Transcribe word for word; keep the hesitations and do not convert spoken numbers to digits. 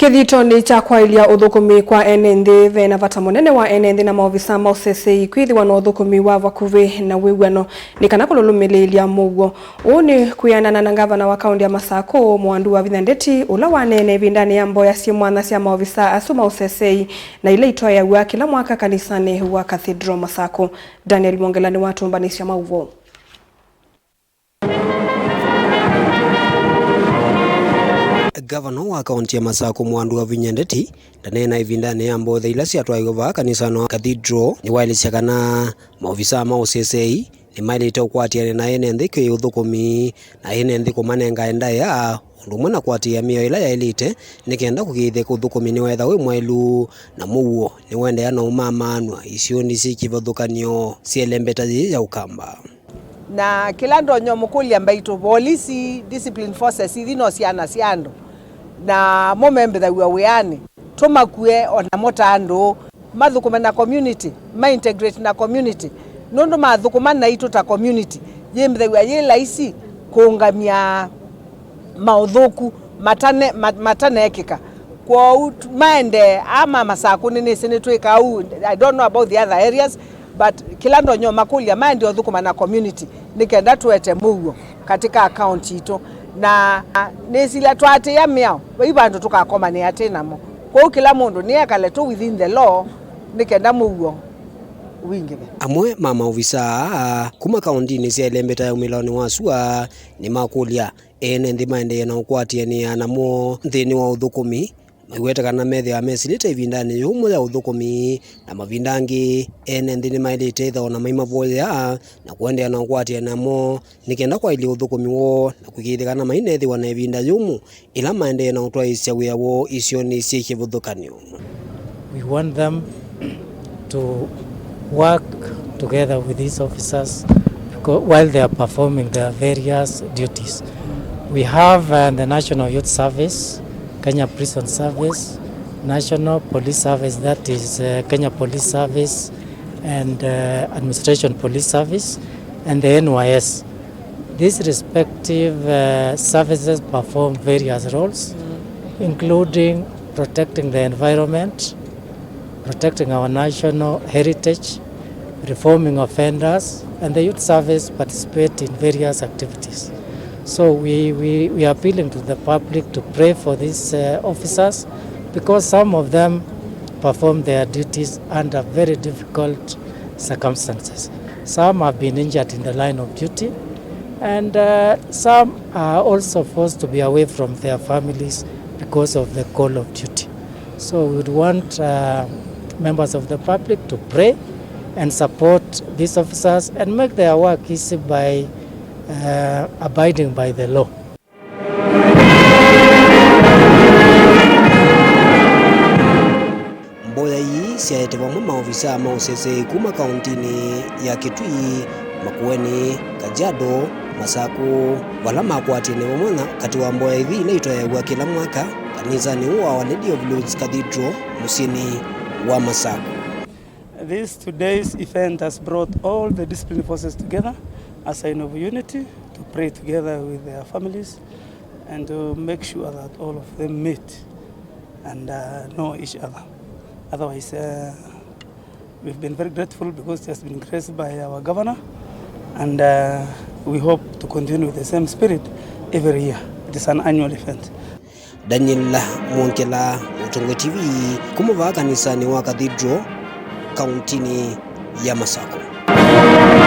Kĩthitonĩ kya kwaĩlya ũthũkũmi kwa ene nthĩ, ve na vata mũnene wa ene nthĩ na maovisa ma ũseseĩ kwĩthĩwa na ũthũkũmi wa vakuvĩ na wĩw'ano nĩ kana kũlũlũmĩlĩĩlya mũuo. Ũu nĩ kwĩanana na ngavana wa kaũntĩ ya Masakũ, Mwandu Wavinya Ndeti, ũla waneena ĩvindanĩ ya mboya syĩ mwanya sya maovisa asu ma ũseseĩ na ila itwaĩaw'a kĩla mwaka kanisanĩ wa Cathedral Masakũ. Daniel Mwongela nĩwatũmbanĩsya maũvoo. Ngavana wa kaũntĩ ya Masakũ, Mwandu Wavinya Ndeti, ndaneena ĩvindanĩ ya mboya ila syatwaĩwe vaa kanisanĩ wa Cathedral. Nĩwaelesya kana maovisa ma ũseseĩ nĩmaĩlĩte ũkwatĩanĩa na ene nthĩ kwĩ ũthũkũmi, na ene nthĩ kũmanengae ndaĩa, ũndũ ũmwe na kũatĩĩa mĩao ĩla yaĩlĩte, nĩ kenda kũkĩĩthya ũthũkũmi nĩwetha wĩ mwaĩlu, na mũuo nĩwendeea na ũmamaanw'a isionĩ syĩ kĩvathũkany'o sya ĩlembeta yĩĩ ya Ũkamba. Na kĩla ndonya ũmũkũlya mbaitũ, volisi, discipline forces, ithi no syana sya andũ, na mo membĩthaw'a wĩanĩ. Tũmakue o namo ta andũ, mathũkũme na community, ma integrate na community, nũndũ mathũkũma naitũ ta community, yĩmbĩthaw'a yĩ laisi kũũngamya maũthũku matane, ma-, mataneekĩka. Kwoou tu-, maendee aa ma Masakũ, nĩnĩsĩ nĩtwĩkaa ũu, I don't know about the other areas, but kĩla ndonya ũmakũlya maendee ũthũkũma na community nĩ kenda tũete mũuo katika account itũ. Na nĩsilya twaatĩĩa mĩao, vai vandũ tũkakomanĩa twĩ namo. Kwoou kĩla mũndũ nĩekale tũ within the law nĩ kenda mũuo wingĩve. Amwe ma maovisaa aa kuma kaũntinĩ sya ĩlembeta ya ũmĩlaonĩ wa sua nĩmakũlya ene nthĩ maendee na ũkwatĩanĩa namo nthĩnĩ wa ũthũkũmi, maiweta kana methĩawa mesilĩte ĩvindanĩ yũmũ ya ũthũkũmi, na mavinda angĩ ene nthĩ nĩmaĩlĩte ĩthĩwa na maimavoyea na kũendeea na ũkwatĩanĩa namo nĩ kenda kwaĩlya ũthũkũmi woo na kũĩkĩĩthya kana mainethĩwa na ĩvinda yũmũ ĩla maendee na ũtwaĩĩsya wĩa woo isionĩ syĩ kĩvathũkany'o. We want them to work together with these officers becau-, while they are performing their various duties. We have, uh, the National Youth Service, Kenya Prison Service, National Police Service, that is, uh, Kenya Police Service, and, uh, Administration Police Service, and the N Y S. These respective, uh, services perform various roles, including protecting the environment, protecting our national heritage, reforming offenders, and the youth service participate in various activities. So we, we, we are appealing to the public to pray for these, uh, officers, because some of them perform their duties under very difficult circumstances. Some have been injured in the line of duty, and, uh, some are also forced to be away from their families because of the call of duty. So we would want, uh, members of the public to pray and support these officers and make their work easy by, uh, abiding by the law. Mboya ii syaete vamwe maovisaa ma ũseseĩ kuma kaũntinĩ ya Kitui, Makueni, Kajiado, Masakũ, vala makwatĩanĩa vamwe na katĩ wa mboya ithi ila itwaĩaw'a kĩla mwaka kanisanĩ ũũ wa Our Lady of Lourdes Cathedral mũsyĩnĩ wa Masakũ. This today's event has brought all the disciplined forces together as a sign of unity to pray together with their families and to make sure that all of them meet and, uh, know each other. Otherwise, uh, we've been very grateful because it has been graced by our governor, and, uh, we hope to continue with the same spirit every year. It is an annual event. Daniel Mwongela, Mũtongoi T V, kuma vaa kanisanĩ wa Cathedral, kaũntinĩ ya Masakũ.